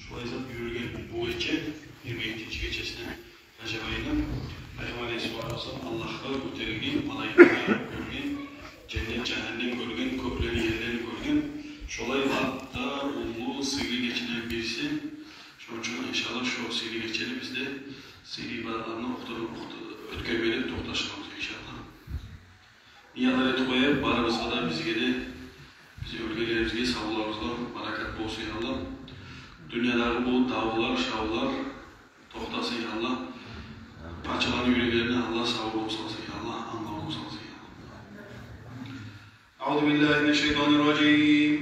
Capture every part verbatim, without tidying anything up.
Шулай зат юрюген бу гече, йигирма еттинчи гечесине Ражаб айны, Пайхаммар алайгьиссалату вассалам Аллагьгъа гётерилген, малайиклер гёрген, женнет, жагьаннем гёрген, кёклени, ерлени гёрген, шолай лап да уллу сыйлы гечелени бириси. Шону учун, иншаллагь, шо сыйлы гечени биз де сыйлы ибадатланы охутуп, охутуп, оьтгермеге токъташабыз, иншаллагь. Ниятлар этип къояйыкъ барыбызгъа да, бизге де, биз оьлгенлерибизге, савларыбызгъа баракат болсун, я Аллагь. Дюньядагъы бу давлар, шавлар токътасын, я Аллагь. Пачаланы юреклерине Аллагь сабур болсун, я Аллагь, англавлу болсун, я Аллагь. أعوذ بالله من الشيطان الرجيم.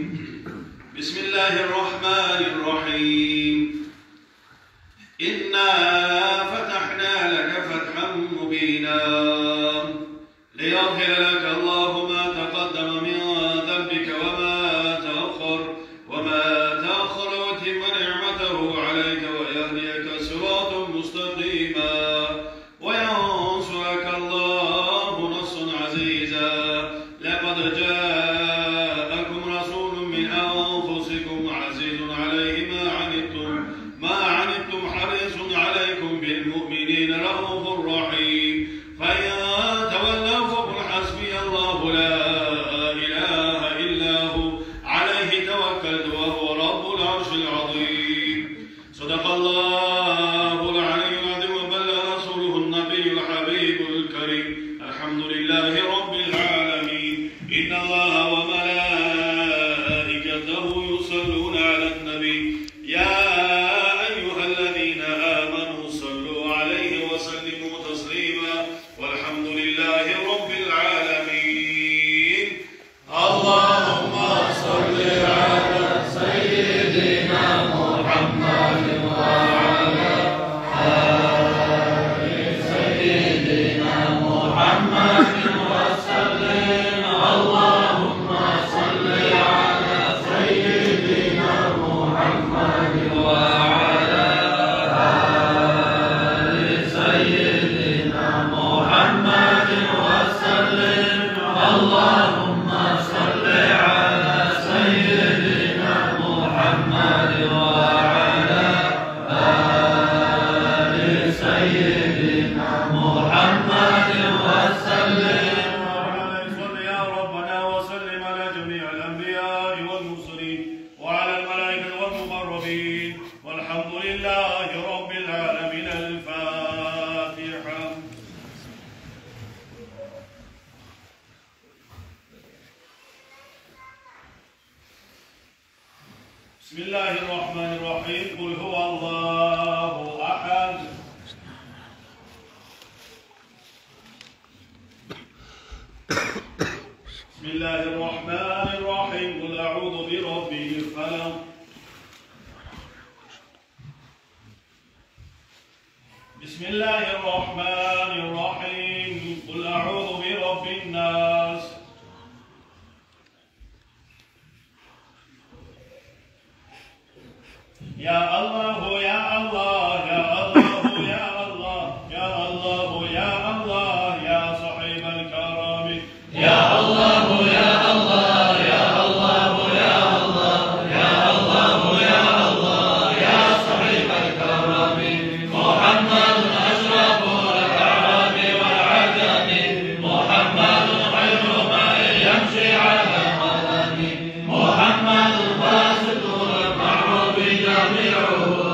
بسم الله الرحمن الرحيم. إنا فتحنا لك فتحا مبينا ليغفر لك الله ما تقدم من ذنبك وما تأخر، وما تأخر، ويتم نعمته عليك ويهديك صراطا مستقيما وينصرك الله نصرا عزيزا. لقد جاءكم رسول من أنفسكم عزيز عليه ما عنتم، ما عنتم حريص عليكم بالمؤمنين رءوف رحيم. فإن تولوا فقل حسبي الله لا إله إلا هو عليه توكلت وهو رب العرش العظيم. صدق الله العلي العظيم وبلغ رسوله النبي الحبيب الكريم. الحمد لله رب العالمين. إن الله وملائكته يصلون على النبي. يا أيها الذين آمنوا صلوا عليه وسلموا تسليما. والحمد لله رب العالمين. اللهم صل على سيدنا محمد وعلى آل سيدنا محمد وسلم. اللهم صل على سيدنا محمد وعلى آل سيدنا محمد وسلم. اللهم صل على سيدنا محمد وعلى آل سيدنا محمد وسلم. صل يا ربنا وسلم على جميع الأنبياء والمرسلين وعلى الملائكة والمقربين والحمد لله رب العالمين. الفاتحة. بسم الله الرحمن الرحيم. قل هو الله أحد. بسم الله الرحمن الرحيم. قل أعوذ برب الفلق. بسم الله الرحمن الرحيم. قل أعوذ برب الناس. يا الله، يا الله، يا الله، يا الله، يا الله، يا الله، يا صاحب الكرم. يا الله، يا الله، يا الله، يا الله، يا الله، يا الله، يا صاحب الكرم. محمد أشرف الأعراب والعجم، محمد خير من يمشي على قدم، محمد باسط المعروف جميعه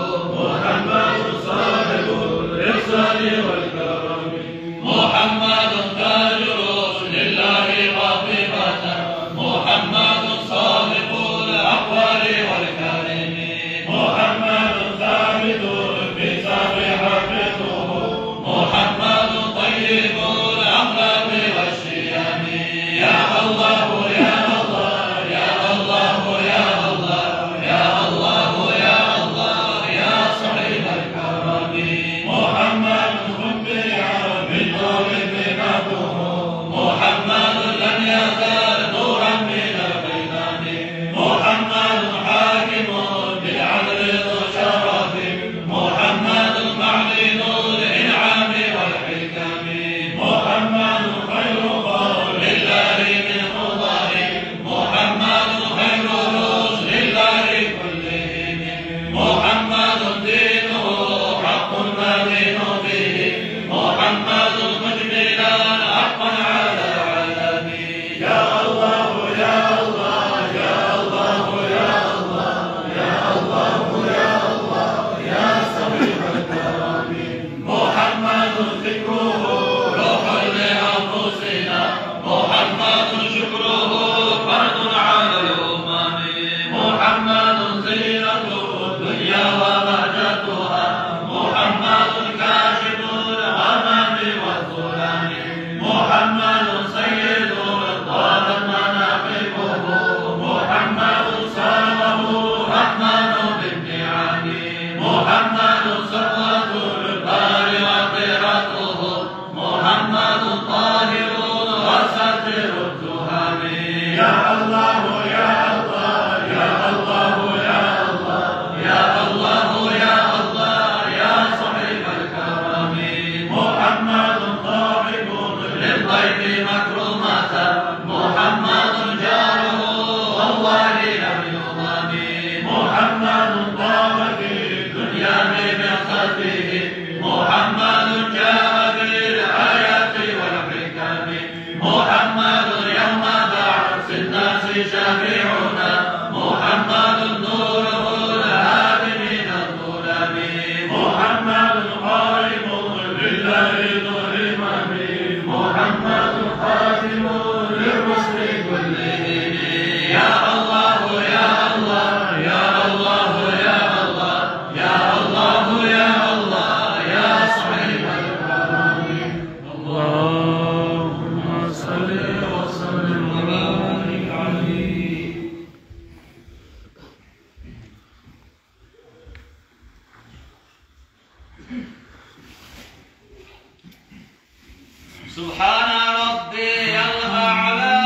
سبحان ربي الأعلى،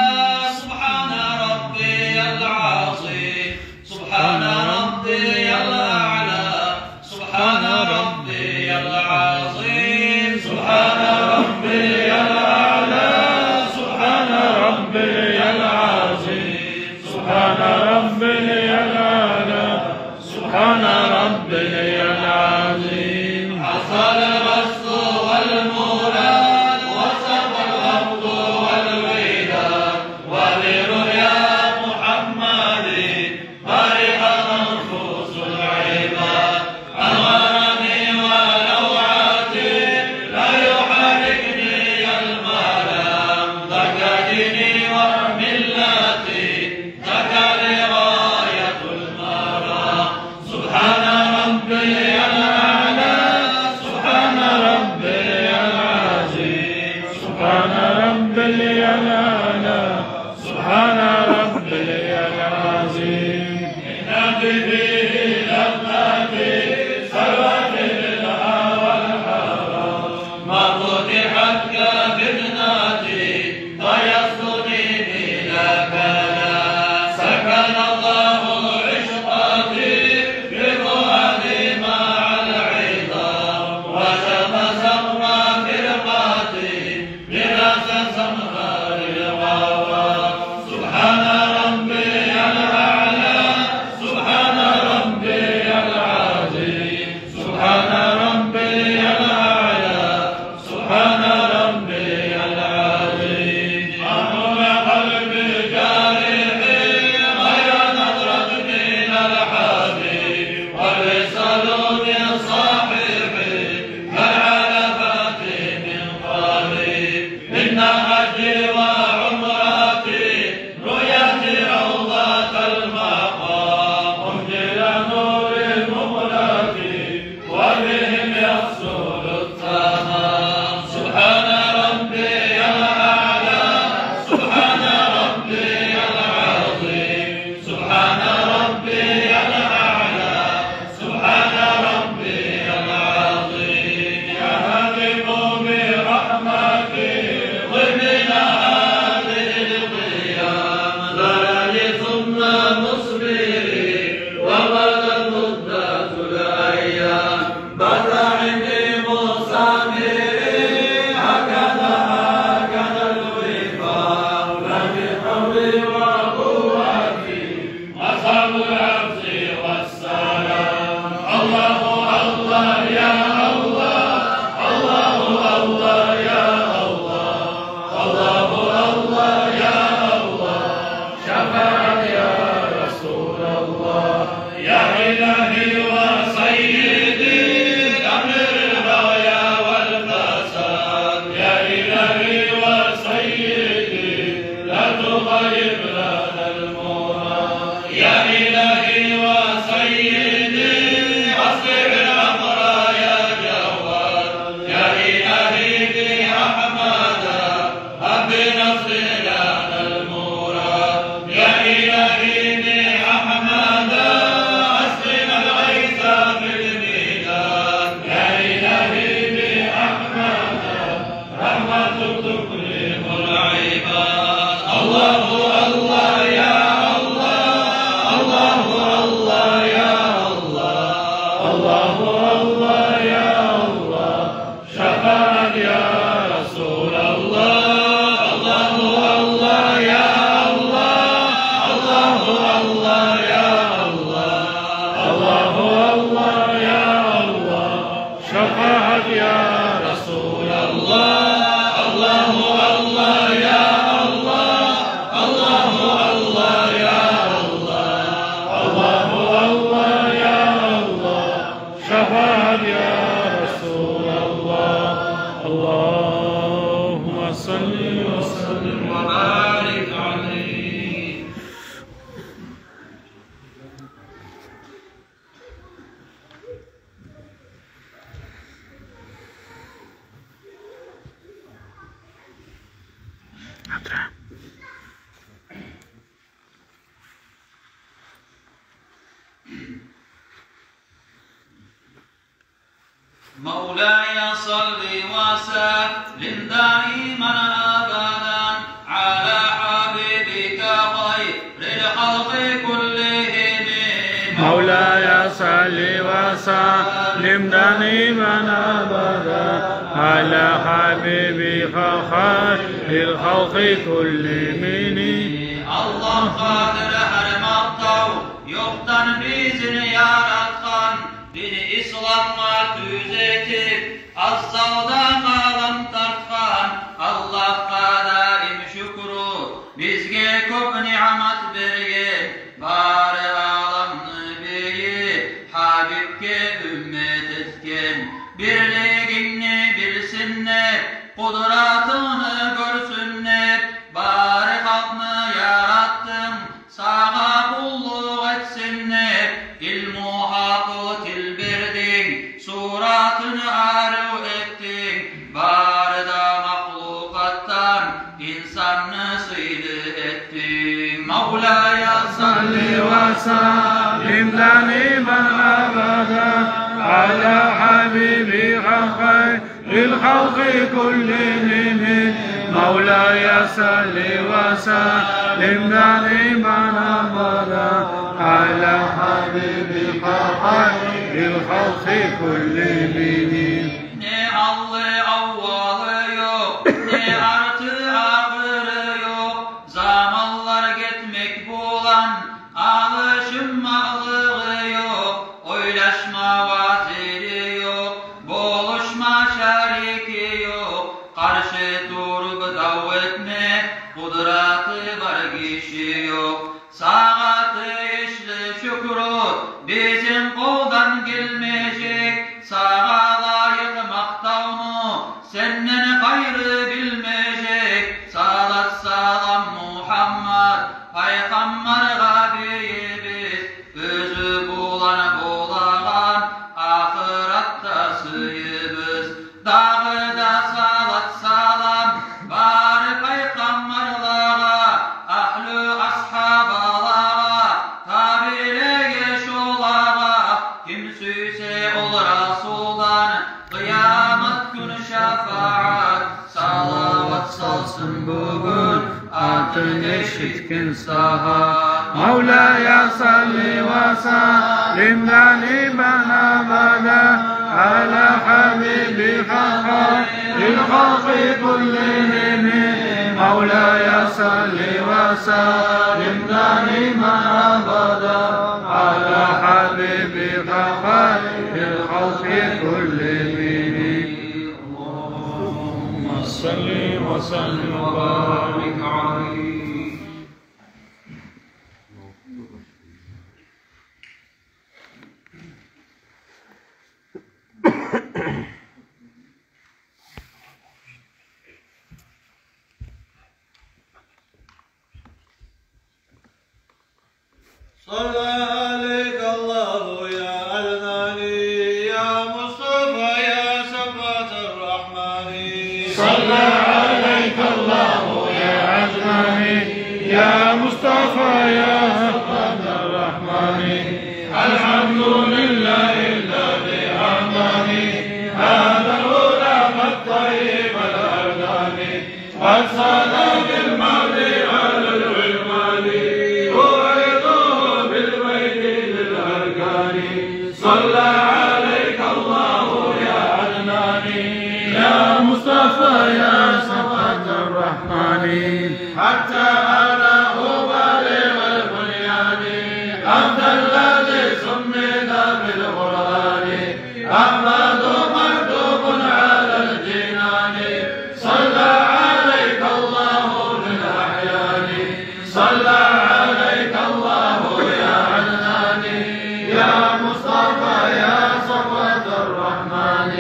سبحان ربي العظيم، سبحان ربي الأعلى، سبحان ربي العظيم، سبحان ربي الأعلى، سبحان ربي العظيم، سبحان ربي الأعلى، سبحان ربي العظيم. حصل القصد والمراد، وصف الوقت والوداد، وبرؤيا محمد فرحت أنفس العباد. أنوارني ولوعاتي، لا يحركني الملام، ذاك ديني وملتي، ذاك لغاية المرام. سبحان ربي الأعلى، سبحان ربي العظيم، سبحان ربي الأعلى، سبحان ربي العظيم. من به لذتي سلوت للهوى الحرام. ما فتحت كفتنتي فيصدني بلا كلام. سكن الله عشقتي في فؤادي مع العظام. وشمس الرافقات بذات سمهار الغوام. سبحان ربي الأعلى، سبحان ربي العظيم، سبحان ربي الأعلى، سبحان ربي العظيم. أنور قلبي جارح، غير نظرة من الحبيب. والوصال من صحيح، كالعلفات من قريب. إن حجي وعمرتي، رؤيتي روضة المقام. أنزل نور مغلقي، وبهم يحصل التمام. سبحان ربي الأعلى، سبحان ربي العظيم، سبحان ربي الأعلى، سبحان ربي العظيم. يا هادي قومي رحمتي، ضمن هذه القيام. ضلالي ثم مصبري، وبعد مدة الأيام. بات عندي مسامري، هكذا، هكذا الوفاق. لا بحولي وقوتي، أصحاب العز والسلام. الله، الله، يا الله. الله، الله، يا الله. الله، الله، يا الله. شفاعة يا رسول الله. يا إلهي وسيدي، دمر البغي والفساد. يا إلهي وسيدي، لا تغيب لنا المراد. يا إلهي وسيدي، أصلح الأمر يا جواد. يا إلهي بأحمد، هب بنصر لنا المراد. يا إلهي بأحمد، أسقنا الغيث في البلاد. يا إلهي بأحمد، رحمة تكرم العباد. الله، الله، يا الله. الله، الله، يا الله. الله، الله، يا الله. شفاعة يا رسول الله. الله، الله، يا الله. الله، الله، يا الله. الله، الله، يا الله. شفاعة يا رسول الله. الله، الله، يا الله. الله، الله، يا الله. الله، الله، يا الله. شفاعة يا مولاي صل وسلم دائما أبدا على حبيبك خير الخلق كلهم. مولاي صل وسلم دائما أبدا على حبيبك خير الخلق كلهم. Аллагь къадир гьар макътав, ёкъдан бизин яратгъан, дин исламгъа тюз этип, афзалда къадам тартгъан. Аллагьгъа даим шюкюрю, бизге кёп ниъмат берген, бары аламны бийи, Гьабибге уммат этген. Бирлигингни билсин деп, къудратынгны гёрсюн деп, бары халкъны яратдынг, сагъа къуллукъ этсин деп. Илму гьакъыл тил бердинг, суратынгны арив этдинг, бары да махлукъатдан инсанны сыйлы этдинг. مولاي صل وسلم دائما أبدا على حبيبك خير الخلق كلهم. مولاي صل وسلم دائما أبدا على حبيبك خير الخلق كلهم. Не алды, аввалы ёкъ, не арты, ахыры ёкъ. Заманлар гетмек булан алышынмакълыгъы ёкъ. Ойлашма вазири ёкъ, болушма шарики ёкъ. Къаршы туруп дав этме къудраты бар гиши ёкъ. Сагъа тийишли шюкюрю бизин къолдан гелмежек, сагъа лайыкъ макътавну сенден къайры билмежек. Салат салам Мугьаммат пайхаммаргъа бийибиз, оьзю булан болагъан ахыратда сыйыбыз. Дагъы да салат салам бары пайхаммарлагъа, агьлю асгьабалагъа, табиилеге, шолагъа. Ким сюйсе ол Расулдан къыямат гюн шафагьат, салават салсын бугюн атын эшитген сагьат. مولاي صل وسلم دائما أبدا على حبيبك خير الخلق كلهم. مولاي صل وسلم دائما أبدا على حبيبك خير الخلق كلهم. اللهم صل وسلم وبارك عليه. صلى عليك الله يا عدناني، يا مصطفى، يا صفوة الرحمن. صلى عليك الله يا عدناني، يا مصطفى، يا صفوة الرحمن. الحمد لله الذي أعطاني هذا الغلام الطيب الأرداني. قد صلى بالمهدي على العلمان، أعيده بالبيت للأركان. صلى عليك الله يا عدنان، يا مصطفى، يا صفوة الرحمن. حتى أتاه بالغ البنيان، أنت الذي سميت بالقرآن. أحمد مكتوب على الجنان، صلى عليك الله في الأحيان. صلى عليك الله يا عدنان، يا مصطفى، يا صفوة الرحمن.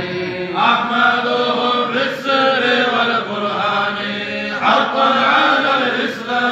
أحمده في السر والبرهان، حقا على الإسلام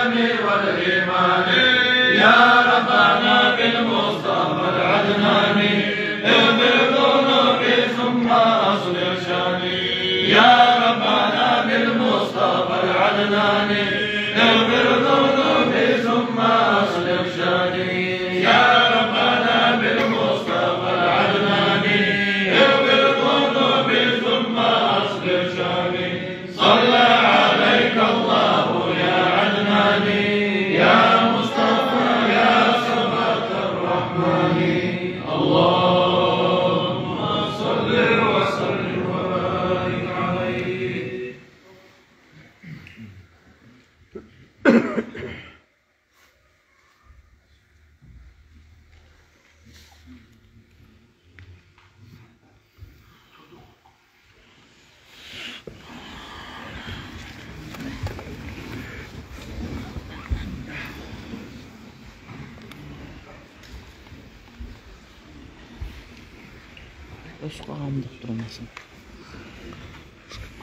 Оьз къагъам деп турмасын.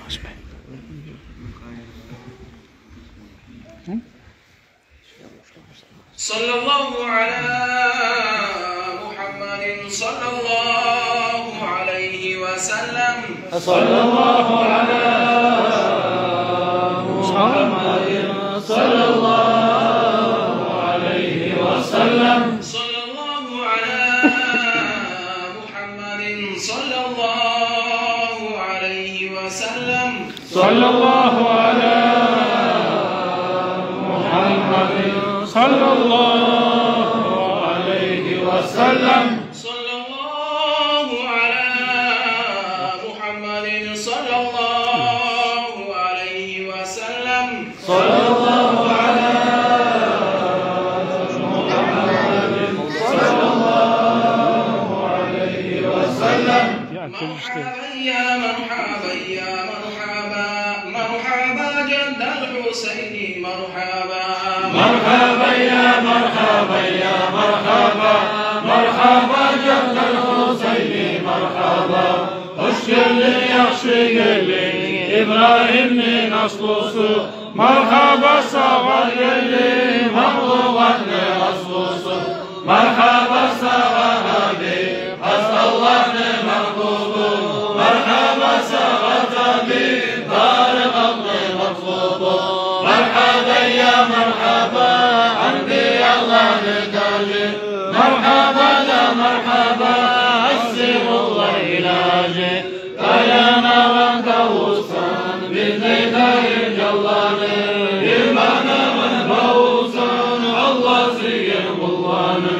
Ачмай. Гьы? صلى الله على محمد صلى الله عليه وسلم. صلى الله على محمد صلى الله عليه وسلم. صلى الله على محمد صلى الله عليه وسلم. صلى الله على محمد صلى الله عليه وسلم. صلى الله على محمد صلى الله عليه وسلم. صلى الله على محمد صلى الله عليه وسلم. مرحبا يا مرحبا يا مرحبا، مرحبا جد الحسين مرحبا. مرحبا يا مرحبا يا مرحبا، مرحبا جد الحسين مرحبا. Хош гелдинг, яхшы гелдинг, Ибрагьимни аслусу. Маргьаба сагъа, гелди магълуматны аслусу. Маргьаба сагъа, гьабиб, хас Аллагьны магьбубу. Маргьаба сагъа, табиб, бары халкъны матлубу. Маргьаба, я маргьаба, анбияланы тажы. Маргьаба да маргьаба, асси къуллар илажы. Таянагъан тавусдан биздей тайыр жанланы, йырланагъан бавусдан Аллагь сюйген къулланы.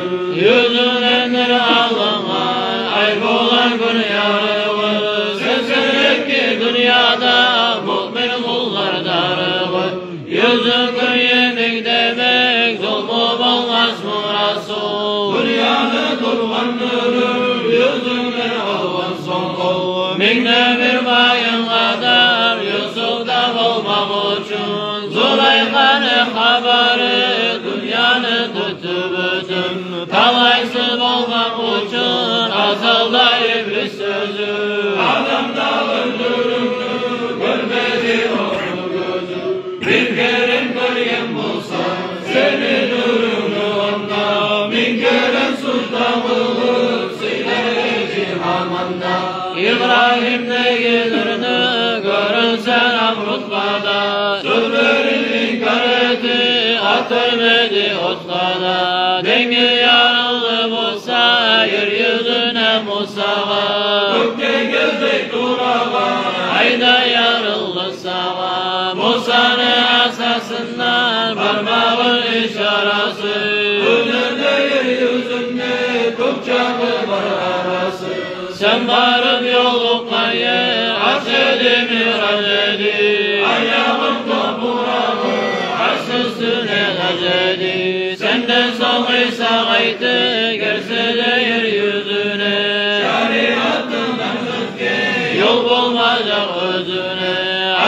Юзюндендир алынгъан ай булан гюн ярыгъы, сексен эки дюньяда муъмин къуллар дарыгъы. Юзюн гюн йимик демек, зулму болмасмы, Расул? Дюньяны тургъан нюрю юзюнден алгъан сонг къул. Минг де бир къыйын къадар Юсуфда болмакъ учун. Зулайханы хабары дюньяны тутду бютюн. Талайсыз болмакъ учун азалда иблис сёзю. Адам да оьлтюрюрмю, гёрмеди ону гёзю. Бир керен гёрген болса сени нюрюнгню онда, минг керен сужда къылып сыйлар эди гьаманда. Ибрагьимдеги нюрню гёрюнсе Намрутгъа да, сёзлерин инкар этип атылмады отгъа да. Денгиз ярылды Муса ер юзюне Мусагъа. Кёкде гелди турагъан ай да ярылды сагъа. Мусаны асасындан бармагъы ишарасы. Оьзю де ер юзюнде кёк чакъы бар арасы. Сен барып ёлукъгъан ер арш эди, миъраж эди. Аягъынг топурагъы арш уьстюне таж эди. Сенден сонг Иса къайтып гелсе де ер юзюне, шариатындан оьтген ёл болмажакъ оьзюне.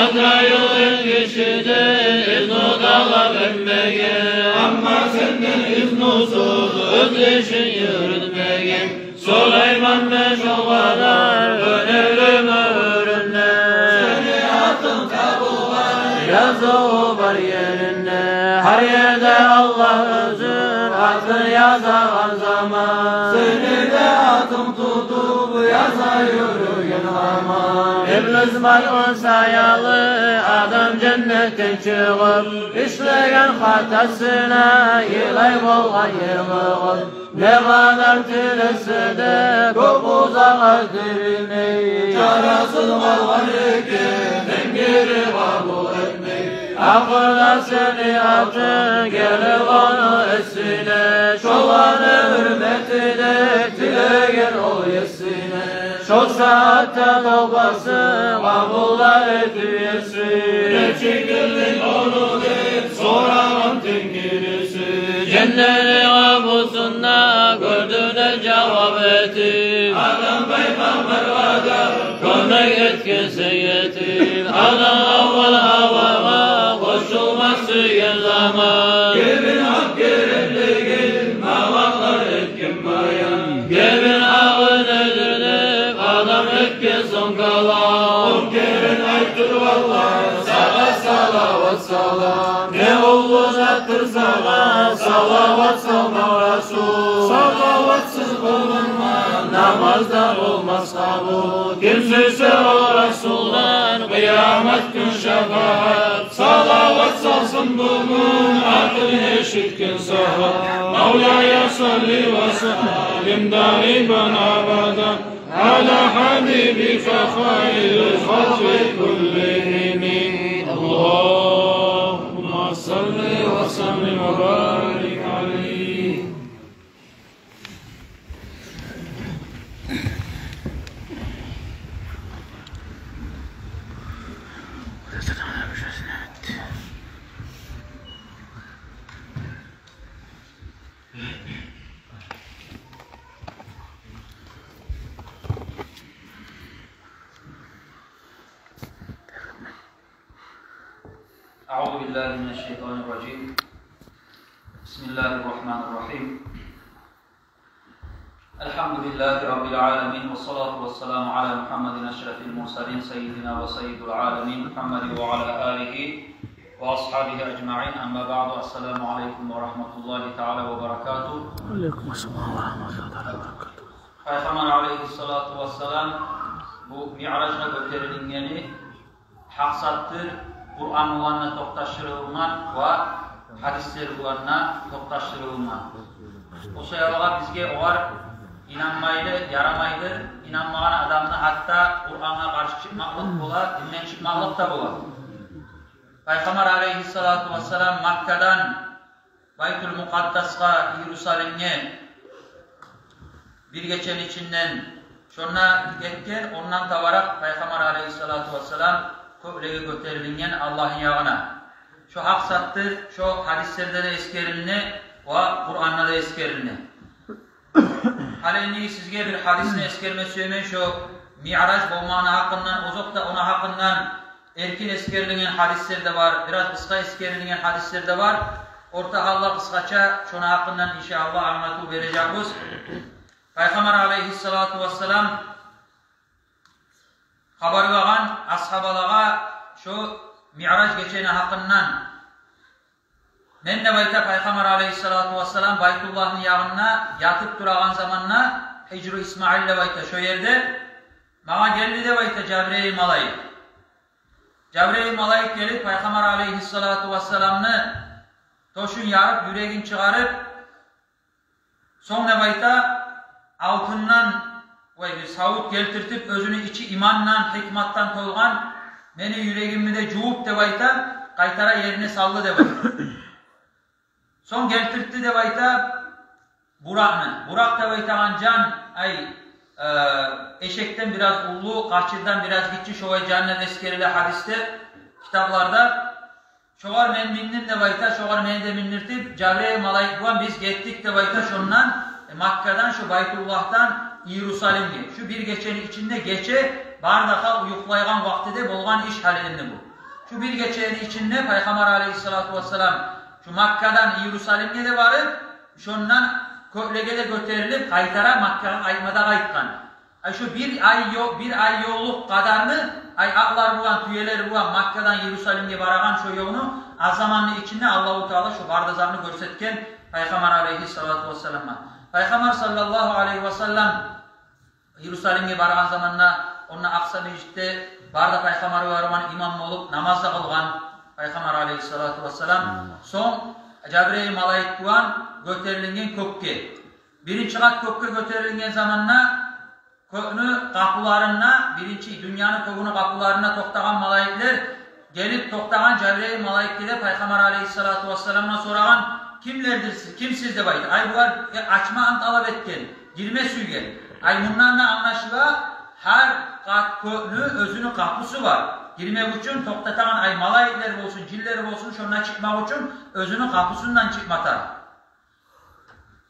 Азрайыл эркишиден изну талап этмеген, амма сенден изнусуз оьз ишин юрютмеген. Сулайманны шо къадар гёнелим оьрюнде. Сени атынг табылгъан языву бар еринде. Гьар ерде Аллагь оьзюн атын язагъан заман, сени де атынг тутуп яза юрюген гьаман. Иблис малъун саялы адам женнетден чыгъып, ишлеген хатасына йылай болгъан йылыгъып. Не къадар тилесе де, кёп узакъ аз тилемей. Чарасыз къалгъан экен, Тенгири къабул этмей. Ахырда сени атынг гелип ону эсине, шоланы гьюрметине тилеген ол Есине. Шо сагьатда товбасын къабул да этди Еси. Нечик тилдинг ону деп сорагъан Тенгириси. Женнени къапусунда гёрдю де жавап этип: Адам пайхаммаргъа да кёмек этгенсен етип. Адам аввал Гьавагъа къошулма сюйген заман, гебин гьакъ геренлигин магъа къарап этген баян. Гебин гьакъын эзилип Ке сонг къала, он керен айтып Аллагь, сагъа салават салам. Не уллу затдыр сагъа салават салмакъ, Расул. Салаватсыз къылынмагъан намаз да болмас къабул. Ким сюйсе о Расулдан къыямат гюн шафагьат. Салават салсын бугюн атын эшитген сагъа. مولاي صل وسلم دائما أبدا على حبيبك خير الخلق كلهم. اللهم صل وسلم وبارك عليه. أعوذ بالله من الشيطان الرجيم. بسم الله الرحمن الرحيم. الحمد لله رب العالمين، والصلاة والسلام على محمد أشرف المرسلين سيدنا وسيد العالمين محمد وعلى آله وأصحابه أجمعين. أما بعد، السلام عليكم ورحمة الله تعالى وبركاته. وعليكم السلام ورحمة الله تعالى وبركاته. Пайхаммар алейгьиссалату вассалам бу Миъражгъа гётерилгени гьакъ затдыр Къуран булан да токъташдырылгъан ва гьадислер булан да токъташдырылгъан. О саялы бизге огъар инанмайлы ярамайдыр. Инанмагъан адамны гьатта Къурангъа къаршы чыкъмакълыкъ бола, динден чыкъмакълыкъ да бола. Пайхаммар алейгьиссалату вассалам Маккадан Байтул Мукъаддасгъа, Иерусалимге бир гечени ичинден шонда гетген, ондан табаракъ Пайхаммар алейгьиссалату вассалам кёклеге гётерилинген Аллагьны ягъына. Шо гьакъ затдыр, шо гьадислерде де эсгерилине ва Къуранда да эсгерилине. Гьали энни сизге бир гьадисни эсгерме сюемен, шо Миъраж болмагъыны гьакъындан, озокъда, ону гьакъындан эркин эсгерилинген гьадислер де бар, бираз къысгъа эсгерилинген гьадислер де бар. Орта гьалда къысгъача шону гьакъындан, иншааллагь, англатыв бережекбиз. Пайхаммар алейгьиссалату вассалам хабарлагъан асгьабалагъа шо Миъраж гечени гьакъындан. Мен, деп айта Пайхаммар алейгьиссалату вассалам, Байтуллагьны ягъында ятып турагъан заманда, Гьижру Исмаил деп айта, шо ерде магъа гелди, деп айта, Жабрайыл малайик. Жабрайыл малайик гелип, Пайхаммар алейгьиссалату вассаламны тёшюн ярып, юрегин чыгъарып, сонг, деп айта, алтындан, ой, бир савут гелтиртип, оьзюню ичи имандан, гьикматдан толгъан, мени юрегимни де жувуп, деп айта, къайтара ерине салды, деп айта. Сонг гелтиртди, деп айта, Буракъны. Буракъ деп айтагъан жан, ай, э, эшекден бираз уллу, къачырдан бираз гиччи, шолай жан деп эсгериле гьадисде, китапларда. Шогъар мен миндим, деп айта, шогъар мени де миндиртип, Жабрайыл малайик булан биз гетдик, деп айта, шондан, э, Маккадан, шо Байтуллагьдан Иерусалимге. Шо бир гечени ичинде, гече бары да халкъ юхлайгъан вакътиде болгъан иш гьали энни бу. Шо бир гечени ичинде Пайхаммар алейгьиссалату вассалам шо Маккадан Иерусалимге де барып, шондан кёклеге де гётерилип, къайтара Маккагъа къайтма да къайтгъан. Ай, шо бир ай ё-, бир ай ёллукъ къадарны, ай, атлар булан, тюелер булан Маккадан Иерусалимге барагъан шо ёлну аз заманны ичинде Аллагьу Таала шо бары да затны гёрсетген Пайхаммар алейгьиссалату вассаламгъа. Пайхаммар саллаллагьу алейгьи вассаллам Иерусалимге барагъан заманда, онда Акъса межитде бары да пайхаммарлар булан имам болуп намаз да къылгъан Пайхаммар алейгьиссалату вассалам. Сонг Жабрайыл малайик булан гётерилинген кёкге. Биринчи къат кёкге гётерилинген заманда кёкню къапуларында, биринчи дюньяны кёгюню къапуларында токътагъан малайиклер гелип токътагъан, Жабрайыл малайикге де Пайхаммар алейгьиссалату вассаламдан сорагъан: «Кимлердир сиз? Кимсиз?» — деп айта. Ай, булар, э, ачма талап этген, гирме сюйген. Ай, мундан да англашыла, гьар къат кёкню оьзюню къапусу бар. Гирмек учун токътатагъан, ай, малайиклер болсун, жинлер болсун, шондан чыкъмакъ учун оьзюню къапусундан чыкъма тарыкъ.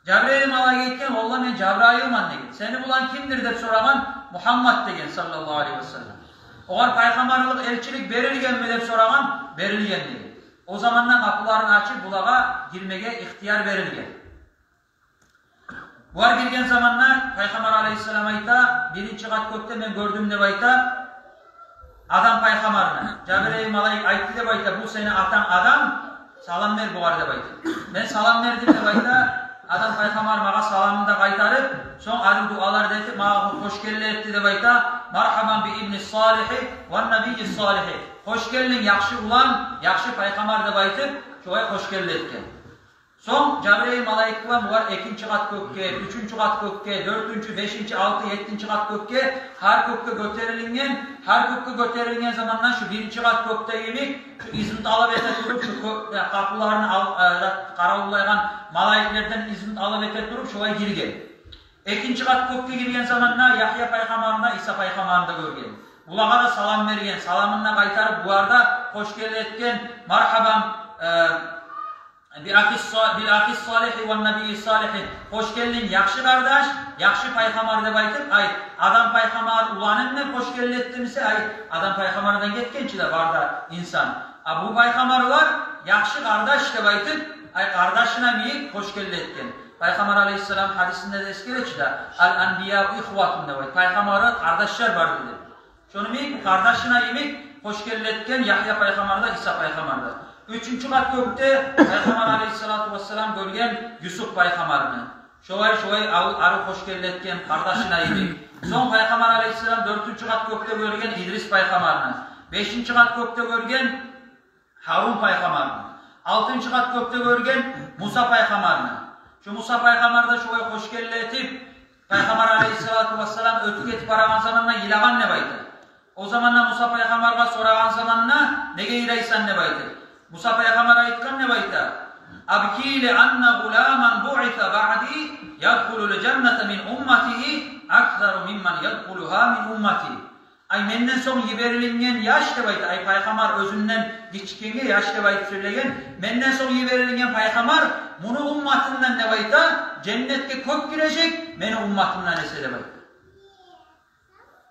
Жабрайыл малайик айтгъан: «Валлагь, мен Жабрайылман», — деген. «Сени булан кимдир?» — деп сорагъан. «Мугьаммад», — деген, саллаллагьу алейгьи вассаллам. «Огъар пайхаммарлыкъ, элчилик берилгенми?» — деп сорагъан. «Берилген», — деген. О заманда къапуларын ачып, булагъа гирмеге ихтияр берилген. Булар гирген заманда Пайхаммар алейгьиссалам айта: «Биринчи къат кёкде мен гёрдюм, — деп айта, — Адам пайхаммарны. Жабрайыл малайик айтды, — деп айта, — бу сени атанг Адам, салам бер бугъар, — деп айта. — Мен салам бердим, — деп айта, — Адам пайхаммар магъа саламын да къайтарып, сонг арив дуалар да этип, магъа хош гелди этди, — деп айта. — Мархабан би ибни салихи ва набийи салихи. Хош гелдинг, яхшы улан, яхшы пайхаммар», — деп айтып, шолай хош гелди этген. Сонг Жабрайыл малайик булан булар экинчи къат кёкге, уьчюнчю къат кёкге, дёртюнчю, бешинчи, алты, еттинчи къат кёкге, гьар кёкге гётерилинген. Гьар кёкге гётерилинген заманда шу биринчи къат кёкде йимик, шу изну талап эте туруп, шу кё-, э, къапуларын ал-, э, къаравуллайгъан малайиклерден изну талап эте туруп, шолай гирген. Экинчи къат кёкге гирген заманда Ягья пайхаммарны да, Иса пайхаммарны да гёрген. Булагъа да салам берген, саламын да къайтарып, булар да хош гелди этген. «Мархабан, э, би ахи са-, бил ахи салихи ва набийи салихи. Хош гелдинг, яхшы къардаш, яхшы пайхаммар», — деп айтып, ай, Адам пайхаммар уланын хош гелди этди буса, ай, Адам пайхаммардан гетген чи де бар да инсан. А бу пайхаммарлар яхшы къардаш деп айтып, ай, къардашына йимик хош гелди этген. Пайхаммар алейгьиссалам гьадисинде де эсгере чи де: «Ал анбияу ихватун», — деп айта. Пайхаммарлар къардашлар бар деди. Шону йимик, къардашына йимик хош гелди этген Ягья пайхаммар да, Иса пайхаммар да. Уьчюнчю къат кёкде Пайхаммар алейгьиссалату вассалам гёрген Юсуп пайхаммарны. Шолай, шолай ал-, арив хош гелди этген къардашына йимик. Сонг Пайхаммар алейгьиссалам дёртюнчю къат кёкде гёрген Идрис пайхаммарны. Бешинчи къат кёкде гёрген Гьарун пайхаммарны. Алтынчы къат кёкде гёрген Муса пайхаммарны. Шу Муса пайхаммар да шолай хош гелди этип, Пайхаммар алейгьиссалату вассалам оьтюп гетип барагъан заманда йылагъан деп айта. О заманда Муса пайхаммаргъа сорагъан заманда: «Неге йылайсан?» — деп айта. Муса пайхаммар айтгъан деп айта: «Абки ли анна гъуламан буиса баъди ядхулул жанната мин умматигьи аксару мимман ядхулугьа мин уммати». Ай, менден сонг йиберилинген яш деп айта, ай, пайхаммар оьзюнден гиччи экенге яш деп айтып сёйлеген, менден сонг йиберилинген пайхаммар муну умматындан деп айта, женнетге кёп гирежек, мени умматымдан эсе деп айта.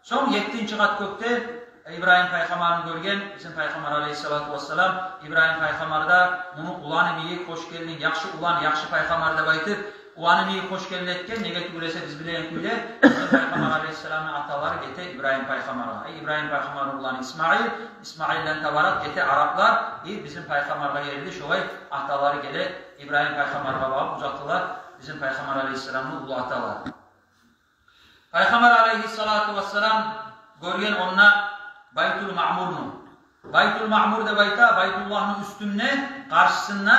Сонг еттинчи къат кёкде Ибрагьим пайхаммарны гёрген бизин Пайхаммар алейгьиссалату вассалам. Ибрагьим пайхаммар да муну уланы йимик хош гелдинг, яхшы улан, яхшы пайхаммар деп айтып, уланы йимик хош гелди этген. Неге тюгюл эсе, биз билеген кюйде, бизин Пайхаммар алейгьиссаламны аталары гете Ибрагьим пайхаммаргъа. Э, Ибрагьим пайхаммарны уланы Исмаил, Исмаилден табаракъ гете араплар, э, бизин пайхаммаргъа ерли шолай аталары геле, Ибрагьим пайхаммаргъа багъып узатыла бизин Пайхаммар алейгьиссаламны уллу аталары. Пайхаммар алейгьиссалату вассалам гёрген онда Байтул Маъмурну. Байтул Маъмур деп айта, Байтуллагьны уьстюнде, къаршысында,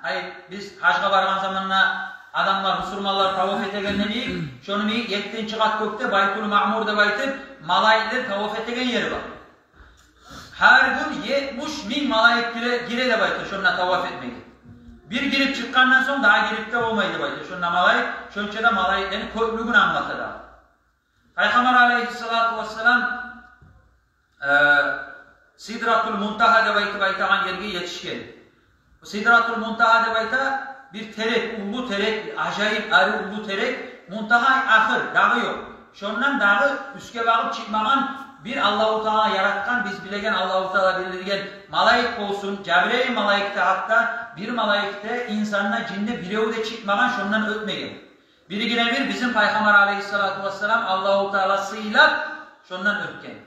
ай, биз гьажгъа баргъан заманда адамлар, бусурманлар таваф этегенде йимик, шону йимик еттинчи къат кёкде Байтул Маъмур деп айтып, малайиклер таваф этеген ери бар. Гьар гюн етмиш минг малайик гире, гире деп айта, шонда таваф этмеге. Бир гирип чыкъгъандан сонг дагъы гирип де болмай деп айта шонда малайик, шонча да малайиклени кёплюгюн англата да. Пайхаммар алейгьиссалату вассалам, э, Сидратул Мунтагьа деп айтып айтагъан ерге етишген. Сидратул Мунтагьа деп айта, бир терек, уллу терек, ажайып арив уллу терек, Мунтагьа ахыр, дагъы ёкъ. Шондан дагъы уьстге багъып чыкъмагъан, бир Аллагьу Таала яратгъан, биз билеген, Аллагьу Таала билдирген малайик болсун, Жабрайыл малайик де, гьатта бир малайик де, инсан да, жин де, бирев де чыкъмагъан, шондан оьтмеген. Биригине бир бизин Пайхаммар алейгьиссалату вассалам Аллагьу Таала сыйлап, шондан оьтген.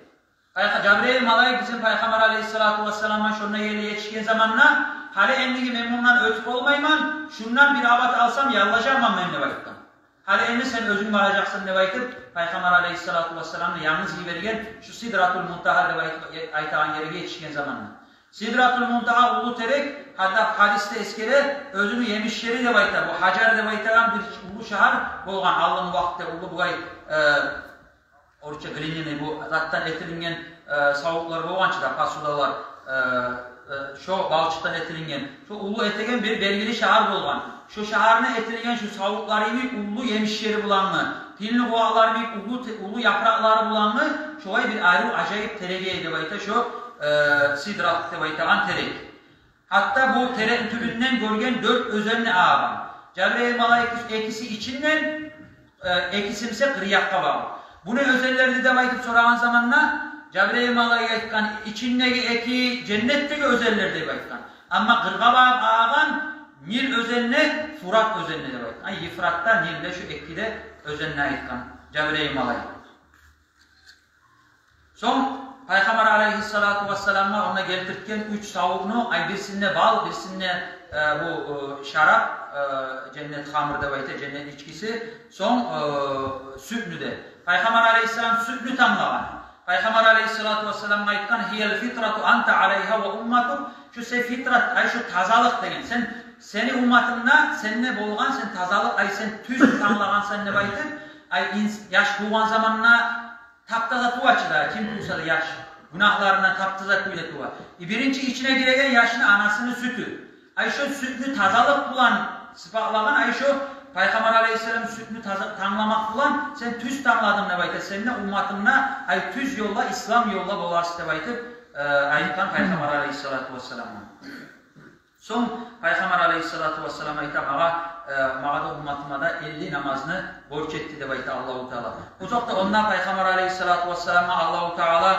Пайха-, Жабрайыл малайик бизин Пайхаммар алейгьиссалату вассаламгъа шонда ерли етишген заманда: «Гьали эндиги мен мундан оьтюп болмайман, шундан бир абат алсам, яллажакъман мен», — деп айтгъан. «Гьали энди сен оьзюнг баражакъсан», — деп айтып, Пайхаммар алейгьиссалату вассаламны янгыз йиберген шу Сидратул Мунтагьа деп айт-, айтагъан ерге етишген заманда. Сидратул Мунтагьа уллу терек, гьатта гьадисде эсгере, оьзюню емишлери деп айта, бу гьажар деп айтагъан бир уллу шагьар болгъан алдынгъы вакътиде, уллу булай, э, орусча глиняный, бу затдан этилинген, э, савутлар болгъан чы да, посудалар, э, э, шо балчыкъдан этилинген, шо уллу этеген бир белгили шагьар болгъан. Шо шагьарны этилинген шо савутлар йимик уллу емишлери булангъы, тилни къувакълары йимик уллу те-, уллу япыракълары булангъы, шолай бир арив, ажайып терек эди деп айта шо, э, Сидрат деп айтагъан терек. Гьатта бу терекни тюбюнден гёрген дёрт оьзенни агъагъан. Жабрайыл малайик экиси ичинден, э, экиси буса къырыякъгъа багъып. «Бу не оьзенлерди?» — деп айтып сорагъан заманда, Жабрайыл малайик айтгъан: «Ичиндеги эки женнетдеги оьзенлер», — деп айтгъан. Амма къыргъа багъып агъагъан Нил оьзенине, Фурат оьзенине деп айтгъан. Ай, Евфрат да, Нил де, шу эки де оьзенине айтгъан Жабрайыл малайик. Сонг Пайхаммар алайгьиссалату вассаламгъа онда гелтиртген уьч савукъну, ай, бирисинде бал, бирисинде, э, бу, э, шарап, э, женнет хамры деп айта, женнет ичкиси, сонг, э, сютню де. Пайхаммар алайгьиссалам сютню танглагъан. Пайхаммар алайгьиссалату вассаламгъа айтгъан: «Гьиял фитрату анта алайгьа ва умматук». Шу сен фитрат, ай, шу тазалыкъ деген. Сен, сени умматынгда сенде болгъан, сен тазалыкъ, ай, сен тюз танглагъансан деп айтып, ай, инс-, яш тувгъан заманда таптаза тува чы да, ким тувса да яш, гюнагьларындан таптаза кюйде тува. И биринчи ичине гиреген яшны анасыны сютю. Ай, шо сютню тазалыкъ булан сыпатлагъан, ай, шо Пайхаммар алайгьиссалам сютню таза-, тангламакъ булан сен тюз тангладынг деп айта, сен де умматынгда, ай, тюз ёлда, ислам ёлда боларсыз деп айтып, э, айтгъан Пайхаммар алайгьиссалату вассаламгъа. Сонг Пайхаммар алайгьиссалату вассалам айта: «Магъа, э, магъа да, умматыма да элли намазны борч этди», — деп айта Аллагьу Таала. Бу чакъда онда Пайхаммар алайгьиссалату вассаламгъа Аллагьу Таала,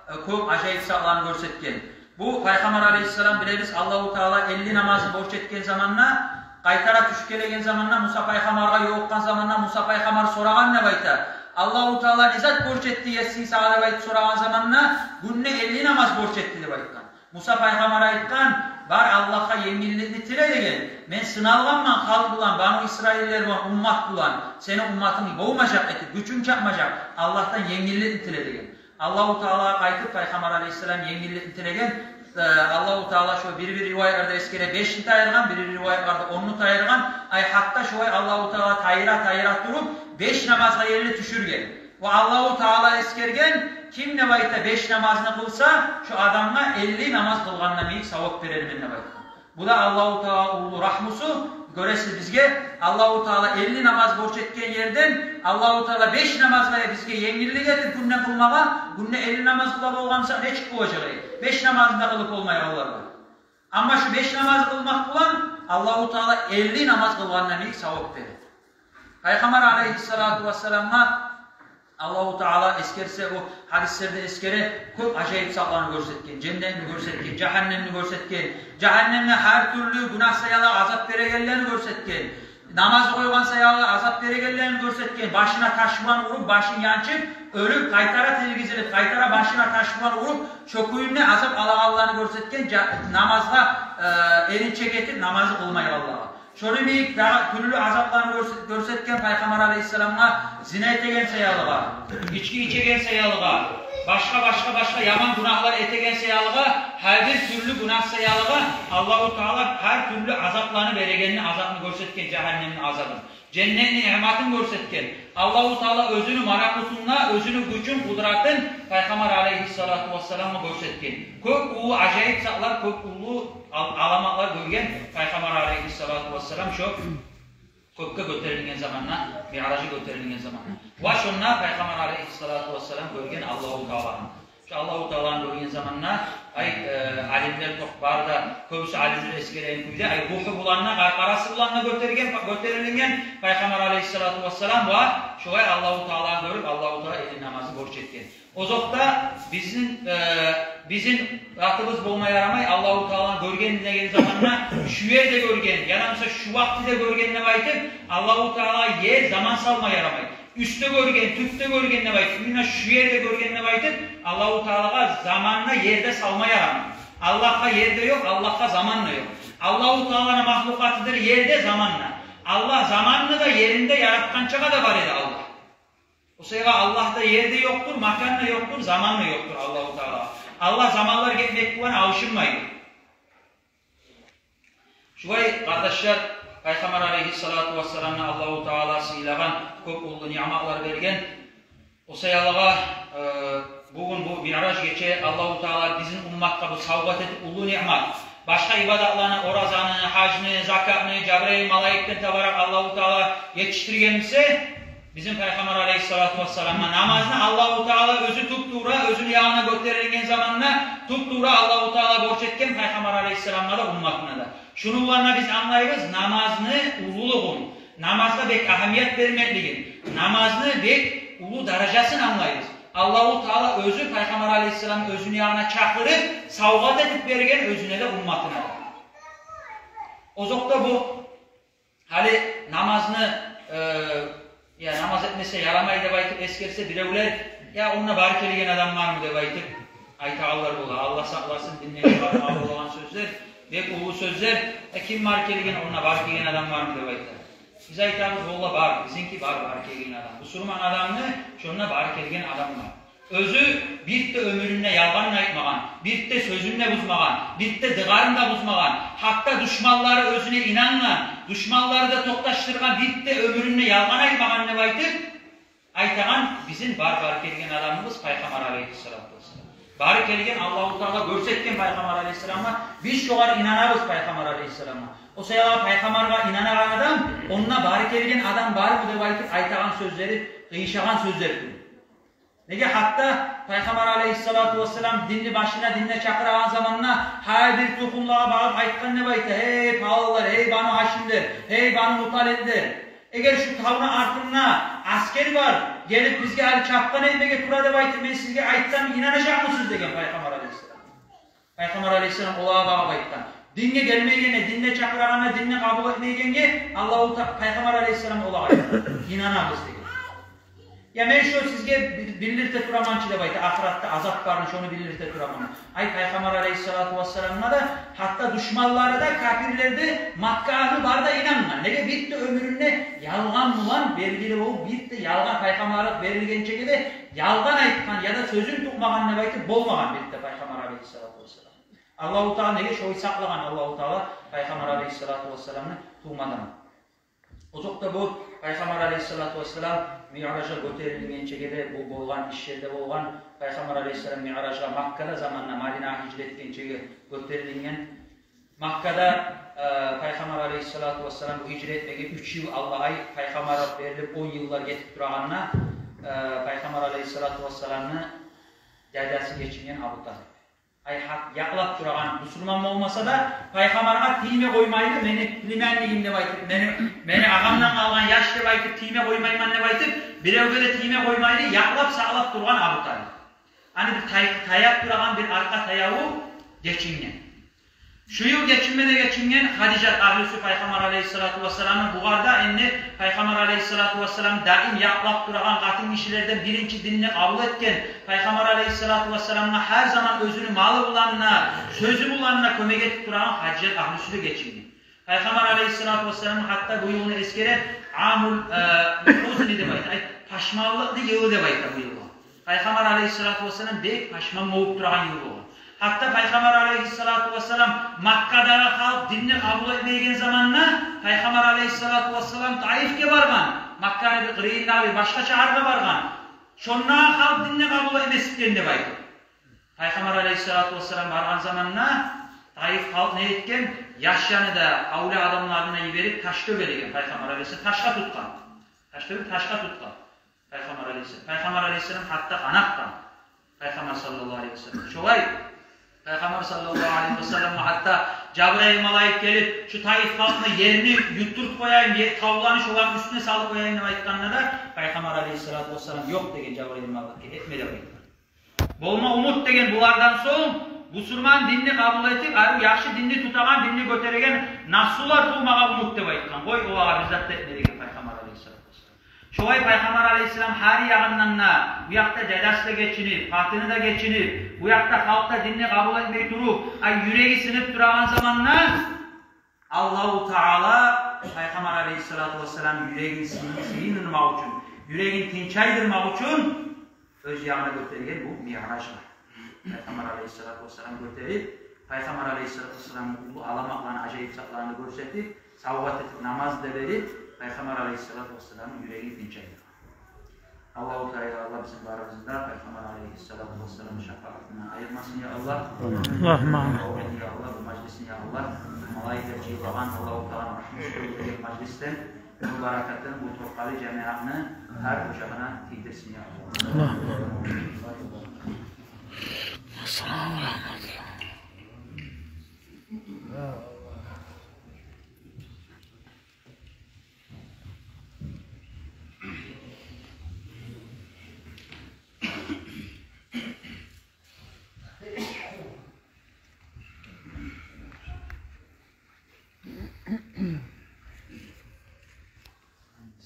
э, кёп ажайып затланы гёрсетген. Бу Пайхаммар алайгьиссалам, билебиз, Аллагьу Таала элли намазны борч этген заманда, къайтара тюшюп гелеген заманда, Муса пайхаммаргъа ёлукъгъан заманда, Муса пайхаммар сорагъан деп айта: «Аллагьу Таала не зат борч этди, есинг, сагъа?» — деп айтып сорагъан заманда, «Гюнде элли намаз борч этди», — деп айтгъан. Муса пайхаммар айтгъан: «Бар, Аллагьгъа енгилликни тиле, — деген. — Мен сыналгъанман халкъ булан, Бану Исраиллер булан, уммат булан. Сени умматынг болмажакъ этип, гючюнг чатмажакъ. Аллагьдан енгилликни тиле», — деген. Аллагьу Таалагъа къайтып, Пайхаммар алайгьиссалам енгилликни тилеген. Э, Аллагьу Таала шо бир-бир риваятларда эсгере, бешни тайдыргъан, бир-бир риваятларда онну тайдыргъан. Ай, гьатта шолай Аллагьу Таала тайдыра-тайдыра туруп, беш намазгъа ерли тюшюрген. Ва Аллагьу Таала эсгерген: «Ким, — деп айта, — беш намазны къылса, шо адамгъа элли намаз къылгъандан йимик савап берермен», — деп айтгъан. Бу да Аллагьу Таала уллу рагьмусу. Гёресиз, бизге Аллагьу Таала элли намаз борч этген ерден, Аллагьу Таала беш намазгъа бизге енгиллик этип гюнде къылмагъа, гюнде элли намаз къыла болгъан буса, нечик болажакъ эди беш намазны да къылып болмайгъанларгъа? Амма шу беш намаз къылмакъ булан Аллагьу Таала элли намаз къылгъандан йимик савап бере. Пайхаммар алайгьиссалату вассаламгъа Аллагьу Таала, эсгерсе, о гьадислерде эсгере, кёп ажайып затланы гёрсетген. Женнетни гёрсетген, жагьаннемни гёрсетген. Жагьаннемде гьар тюрлю гюнагь саялы азап берегенлени гёрсетген. Намазны къойгъан саялы азап берегенлени гёрсетген. Башына таш булан уруп, башын янчып, оьлюп, къайтара тиргизилип, къайтара башына таш булан уруп, шо кюйде азап алагъанланы гёрсетген, жа-, намазгъа, э, эринчек этип, намазны къылмайгъанлагъа. Шону йимик дагъы тюрлю азапланы гёрсе-, гёрсетген Пайхаммар алайгьиссаламгъа зина этеген саялыгъа, ички ичеген саялыгъа, башгъа, башгъа, башгъа яман гюнагьлар этеген саялыгъа, гьар бир тюрлю гюнагь саялыгъа Аллагьу Таала гьар тюрлю азапланы берегенни, азапны гёрсетген, жагьаннемни азабын. Женнетни ниъматын гёрсетген. Аллагьу Таала оьзюню малакутун да, оьзюню гючюн, къудратын Пайхаммар алайгьиссалату вассаламгъа гёрсетген. Кёп уллу ажайып затлар, кёп уллу ал-, аламатлар гёрген Пайхаммар алайгьиссалату вассалам шо кёкге гётерилген заманда, Миъражгъа гётерилген заманда. Ва шонда Пайхаммар алайгьиссалату вассалам гёрген Аллагьу Тааланы. Шо Аллагьу Тааланы гёрген заманда, ай, э, алимлер токъ бар да, кёбюсю алимлер эсгереген кюйде, ай, руху булан да, къаркъарасы булан да гётерген, гётерилинген Пайхаммар алайгьиссалату вассалам ва шолай Аллагьу Тааланы гёрюп, Аллагьу Таала элли намазны борч этген. Озокъда, бизин, э, бизин затыбыз болма ярамай, Аллагьу Тааланы гёрген деген заманда шу ерде гёрген, яда буса шу вакътиде гёрген деп айтып, Аллагьу Таала ер, заман салма ярамай. Уьстде гёрген, тюпде гёрген деп айтып, именно шу ерде гёрген деп айтып, Аллагьу Таалагъа заманны ерде салма ярамай. Аллагьгъа ер де ёкъ, Аллагьгъа заман да ёкъ. Аллагьу Тааланы махлукъатыдыр ер де, заман да. Аллагь заманны да, ерни де яратгъанчагъа да бар эди Аллагь. О саялы Аллагьда ер де ёкъдур, макан да ёкъдур, заман да ёкъдур Аллагьу Таала. Аллагь заманлар гетмек булан алышынмайды. Шулай, къардашлар, Пайхаммар алайгьиссалату вассаламны Аллагьу Таала сыйлагъан, кёп уллу ниъматлар берген. О саялыгъа, э, бугюн бу Миъраж гече Аллагьу Таала бизин умматгъа бу савгъат этип уллу ниъмат. Башгъа ибадатланы, оразаны, гьажны, закатны Жабрайыл малайикден табаракъ Аллагьу Таала етишдирген буса, бизин Пайхаммар алайгьиссалату вассаламгъа намазны Аллагьу Таала оьзю туп-тувра, оьзюню янына гётерилген заманда туп-тувра Аллагьу Таала борч этген Пайхаммар алайгьиссаламгъа да, умматына да. Шуну булан да биз англайбыз намазны уллулугъун, намазгъа бек агьамият бермеклигин, намазны бек уллу даражасын англайбыз. Аллагьу Таала оьзю Пайхаммар алайгьиссаламны оьзюню янына чакъырып, савгъат этип берген оьзюне де, умматына да. Озокъда, бу гьали намазны, э, я намаз этмесе ярамай деп айтып эсгерсе биревлер, я онда бары гелген адам бармы деп айтып айтагъанлар бола. Аллагь сакъласын, динден чыгъармагъа болагъан сёзлер, бек уллу сёзлер. Э, ким бары гелген, онда бары гелген адам бармы деп айта. Биз айтабыз, валлагь, бар, бизинки бар, бары гелген адам. Бусурман адамны шонда бары гелген адам бар. Оьзю бир де оьмюрюнде ялгъан айтмагъан, бир де сёзюн де бузмагъан, бир де дыгъарын да бузмагъан, гьатта душманлары оьзюне инангъан, душманлары да токъташдыргъан, бир де оьмюрюнде ялгъан айтмагъан деп айтып айтагъан бизин бар, бары гелген адамыбыз Пайхаммар алейгьиссалату вассалам. Бары гелген, Аллагьу Таала гёрсетген Пайхаммар алейгьиссаламгъа, биз шогъар инанабыз Пайхаммар алейгьиссаламгъа. О саялы Пайхаммаргъа инанагъан адам, онда бары гелген адам бармы деп айтып айтагъан сёзлери къыйышагъан сёзлер тюгюл. Неге, гьатта Пайхаммар алейгьиссалату вассалам динни башына, динге чакъырагъан заманда, гьар бир тухумлагъа багъып айтгъан деп айта: «Гьей паланлар, гьей Бану Гьашимлер, гьей Бану Муталиплер, эгер шу тавну артында асгер бар, гелип бизге гьали чапгъын этмеге тура деп айтып мен сизге айтсам, инанажакъмысыз?» — деген Пайхаммар алейгьиссалам. Пайхаммар алейгьиссалам олагъа багъып айтгъан. Динге гелмейгенге, динге чакъырагъанына динни къабул этмейгенге Аллагьу Та-, Пайхаммар алейгьиссалам олагъа айтгъан: «Инанабыз», — деген. «Я мен шо сизге бил-, билдирте тураман чы, — деп айта, — ахыратда азап барын, шону билдирте тураман». Ай, Пайхаммар алейгьиссалату вассаламгъа да, гьатта душманлары да, капирлер де, Макка агьлю бары да инангъан. Неге, бир де оьмюрюнде ялгъан булан белгили болуп, бир де ялгъан, пайхаммарлыкъ берилгенчеге де ялгъан айтгъан яда сёзюн тутмагъан деп айтып болмагъан бир де Пайхаммар алейгьиссалату вассалам. Аллагьу Таала неге шолай сакълагъан Аллагьу Таала Пайхаммар алейгьиссалату вассаламны тувмадан. Озокъда, бу Пайхаммар алейгьиссалату вассалам Миъражгъа гётерилгенчеге де бу болгъан ишлер де болгъан. Пайхаммар алейгьиссалам Миъражгъа Маккада заманда, Мадинагъа гьижрет этгенчеге гётерилген. Маккада, э, Пайхаммар алейгьиссалату вассалам бу гьижрет этмеге уьч йыл алда, ай, пайхаммарлыкъ берилип он йыллар гетип турагъанда, э, Пайхаммар алейгьиссалату вассаламны дядясы гечинген Абу Талип. Ай, гьакъ якълап турагъан, бусурман болмаса да, пайхаммаргъа тийме къоймайлы, мени племяннигим деп айтып, мени, мени агъамдан къалгъан яш деп айтып, тийме къоймайман деп айтып, биревге де тийме къоймайлы якълап-сакълап тургъан Абу Талип. Аны бир тай-, таяп турагъан бир аркъа таяву гечинген. Шу йыл гечинме де гечинген Хадижат, агьлюсю Пайхаммар алейгьиссалату вассаламны. Бугъар да энни Пайхаммар алейгьиссалату вассалам даим якълап турагъан, къатын гишилерден, биринчи динни къабул этген, Пайхаммар алейгьиссалату вассаламгъа гьар заман оьзюню малы булан да, сёзю булан да кёмек этип турагъан Хадижат агьлюсю де гечинген. Пайхаммар алейгьиссалату вассалам гьатта бу йылны эсгере, амул, э, хузни деп айта, ай, пашманлыкъны йылы деп айта бу йылгъа. Пайхаммар алейгьиссалату вассалам бек пашман болуп турагъан йыл болгъан. Гьатта Пайхаммар алейгьиссалату вассалам Маккадагъы халкъ динни къабул этмейген заманда Пайхаммар алейгьиссалату вассалам Таифге баргъан. Макканы бир къырыйындагъы бир башгъа шагьаргъа баргъан. Шондагъы халкъ динни къабул этмескен деп айтып. Пайхаммар алейгьиссалату вассалам баргъан заманда Таиф халкъ не этген? Яшланы да, авлия адамларын да йиберип, таш тёбе деген. Пайхаммар алейгьиссалам ташгъа тутгъан. Таш тёбе, ташгъа тутгъан. Пайхаммар алейгьиссалам. Пайхаммар алейгьиссалам гьатта къанатгъан. Пайхаммар саллаллагьу алейгьи вассалам. Шолай Пайхаммар саллаллагьу алейгьи вассаламгъа гьатта Жабрайыл малайик гелип, шу Таиф халкъны ерни ютдуртуп къояйым, е-, тавланы шоланы уьстюне салып къояйым деп айтгъанда да, Пайхаммар алейгьиссалату вассалам: «Ёкъ, — деген Жабрайыл малайикге, — этме», — деп айтгъан. «Болма, умут, — деген, — булардан сонг бусурман динни къабул этип, арив, яхшы динни тутагъан, динни гётереген наслулар тувмагъа умут», — деп айтгъан. «Къой, олагъа бир зат да этме», — деген Пайхаммар алейгьиссалату вассалам. Шолай Пайхаммар алейгьиссалам гьар ягъындан да, бу якъда дядясы да гечинип, къатыны да гечинип, бу якъда халкъ да динни къабул этмей туруп, ай, юреги сынып турагъан заманда, Аллагьу Таала Пайхаммар алейгьиссалату вассалам юрегин сый-, сыйындырмакъ учун, юрегин тынчайдырмакъ учун оьз ягъына гётерген бу Миъражгъа. Пайхаммар алейгьиссалату вассалам гётерип, Пайхаммар алейгьиссалату вассаламны уллу аламатларын, ажайып затларын гёрсетип, савгъат этип, намаз да берип, Пайхаммар алейгьиссалату вассаламны юрегин тынчайдыргъан. Аллагьу Таала, Аллагь бизин барыбызны да Пайхаммар алейгьиссалату вассаламны шапаатындан айырмасын, я Аллагь. Аллагьумма амин. Аллагьу Таала, я Аллагь, бу мажлисни, я Аллагь, малайиклер жыйылгъан, Аллагьу Таала рагьмусу гёрген мажлисден, бу баракатын бу торкъалы жамиятны гьар ожагъына тийдирсин, я Аллагь. Аллагьумма амин. Ассаламу алейкум.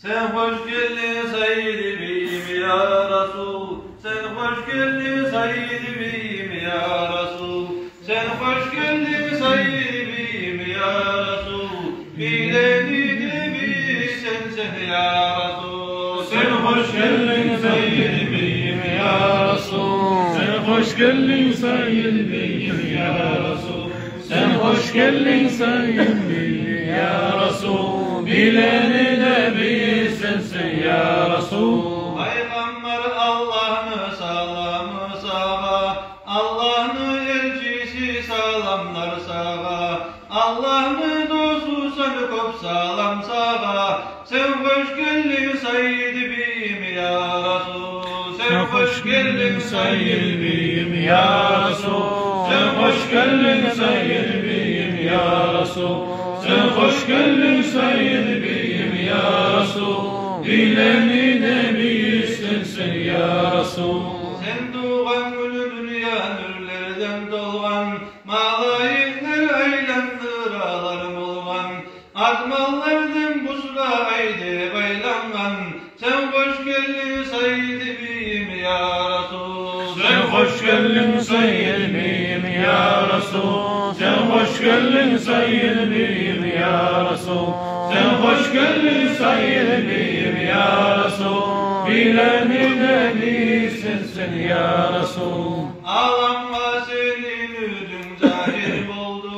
Сен хош гелдинг, сайид бийим, я Расул. Сен хош гелдинг, сайид бийим, я Расул. Сен хош гелдинг, сайид бийим, я Расул. Бийлени де бийи сенсен, я Расул. Сен хош гелдинг, сайид бийим, я Расул. Сен хош гелдинг, сайид бийим, я Расул. Сен хош гелдинг, сайид бийим, я Расул. Бийлени де бийи сенсен, я Расул. Пайгъамбар, Аллагьны саламы сагъа, Аллагьны элчиси, саламлар сагъа. Аллагьны досусан, кёп салам сагъа. Сен хош гелдинг, сайид бийим, я Расул. Сен хош гелдинг, сайид бийим, я Расул. Сен хош гелдинг, сайид бийим, я Расул. Сен хош гелдинг, сайид бийим, я Расул. Бийлени де бийи сенсен, я Расул. Сен тувгъан гюн дюнья нюрлерден толгъан, малайиклер айландыралар болгъан, асманлардан бусра ай деп айлангъан. Сен хош гелдинг, сайид бийим, я Расул. Сен хош гелдинг, сайид бийим, я Расул. Сен хош гелдинг, сайид бийим, я Расул. Сен хош гелдинг, сайид бийим, я Расул. Бийлени де бийи сенсен, я Расул. Аламгъа сени нюрюнг загьир болду,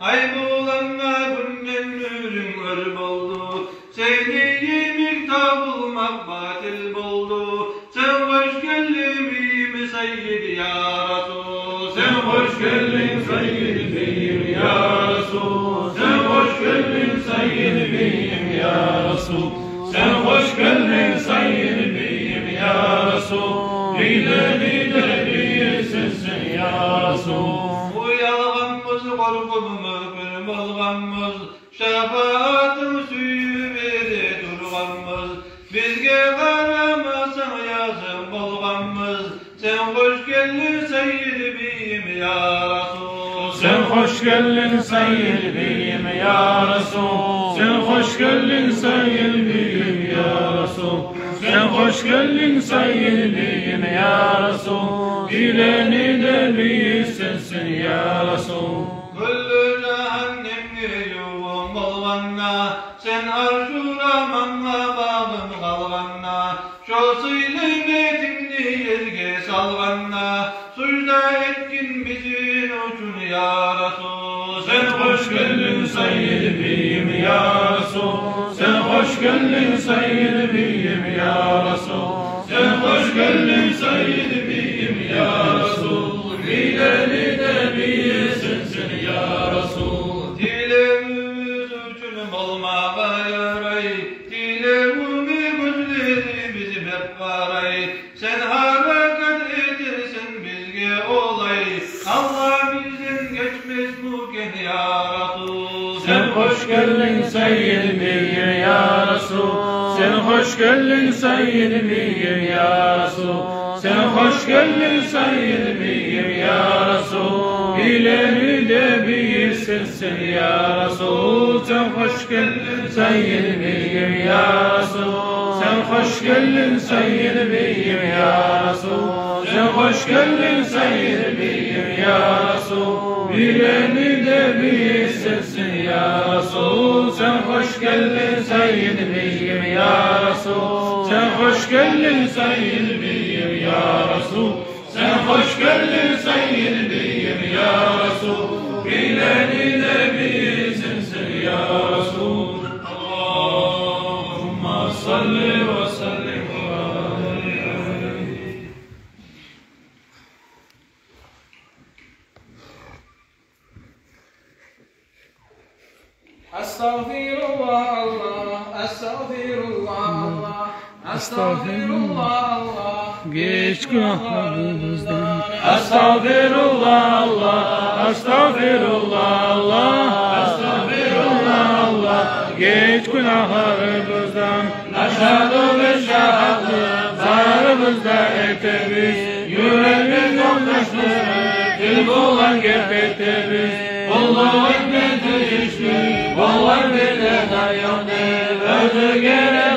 ай булан да гюнден нюрюнг оьр болду. Сени йимик табылмакъ батил болду. Сен хош гелдинг, бийим, сайид, я Расул. Сен хош гелдинг, сайид бийим, я Расул. Сен хош гелдинг, сайид бийим, я Расул. Сен хош гелдинг, сайид бийим, я Расул. Бийлени де бийи сенсен, я Расул. Уялгъанбыз, къоркъуп мюкюр болгъанбыз, шапаатынг сююп эретургъанбыз. Бизге къарамасанг, языкъ болгъанбыз. Сен хош гелдинг, сайид бийим, я Расул. Сен хош гелдинг, сайид бийим, я Расул. Сен хош гелдинг, сайид бийим, я Расул. Сен хош гелдинг, сайид бийим, я Расул. Бийлени де бийи сенсен, я Расул. Кюллю жагьаннемге ювукъ болгъанда, сен Аршу Рамангъа багъып къалгъанда, шо сыйлы бетингни ерге салгъанда, сужда этгин бизин учун, я Расул. Сен хош гелдинг, сайид бийим, я Расул. Сен хош гелдинг, сайид бийим, я Расул. Сен хош гелдинг, сайид бийим, я Расул. Бийлени де бийи сенсен, я Расул. Тилевюбюз учун болмагъа ярай, тилевюнге гёзлерибиз бек къарай. Сен гьаракат этерсен бизге олай, Аллагь бизден гечмесмикен, я Расул. Сен хош гелдинг, сайид бийим, я Расул. Сен хош гелдинг, сайид бийим, я Расул. Сен хош гелдинг, сайид бийим, я Расул. Бийлени де бийи сенсен, я Расул. Сен хош гелдинг, сайид бийим, я Расул. Сен хош гелдинг, сайид бийим, я Расул. Сен хош гелдинг, сайид бийим, я Расул. Бийлени де бийи сенсен, я Расул. Сен хош гелдинг, сайид бийим, я Расул. Сен хош гелдинг, сайид бийим, я Расул. Сен хош гелдинг, сайид бийим, я Расул. Бийлени де бийи сенсен, я Расул. Аллагьумма салли ва саллим ва барик алайгь. Астагъфируллагь, Аллагь, астагъфируллагь, Аллагь, астагъфируллагь, Аллагь, геч гюнагьларыбыздан. Астагъфируллагь, Аллагь, астагъфируллагь, Аллагь, астагъфируллагь, Аллагь, геч гюнагьларыбыздан. Ашгьаду бир шагьатлыкъ барыбыз да этебиз, юрекден токъташдырып, тил булан герти этебиз. Къуллукъ этме тийишли болгъан бир де зат ёкъ деп, оьзю герек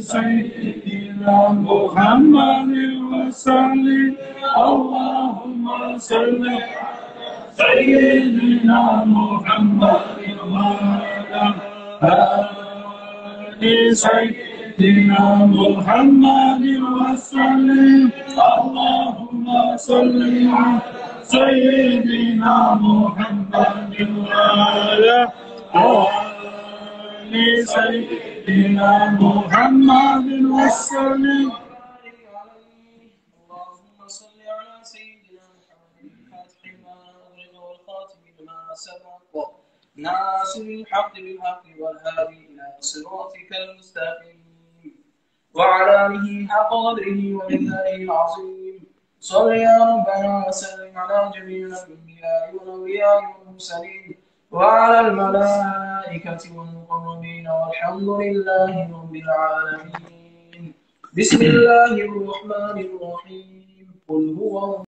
سيدنا محمد وسلم. اللهم صل على سيدنا محمد وعلى آل سيدنا محمد وسلم. اللهم صل على سيدنا محمد وعلى آل سيدنا محمد وسلم. اللهم صل على سيدنا محمد الفاتح لما أغلق والخاتم لما سبق ناصر الحق بالحق والهادي إلى صراطك المستقيم وعلى آله حق قدره ومقداره العظيم. صل يا ربنا وسلم على جميع الأنبياء والأولياء والمرسلين وعلى الملائكة والمقربين والحمد لله رب العالمين. بسم الله الرحمن الرحيم. قل هو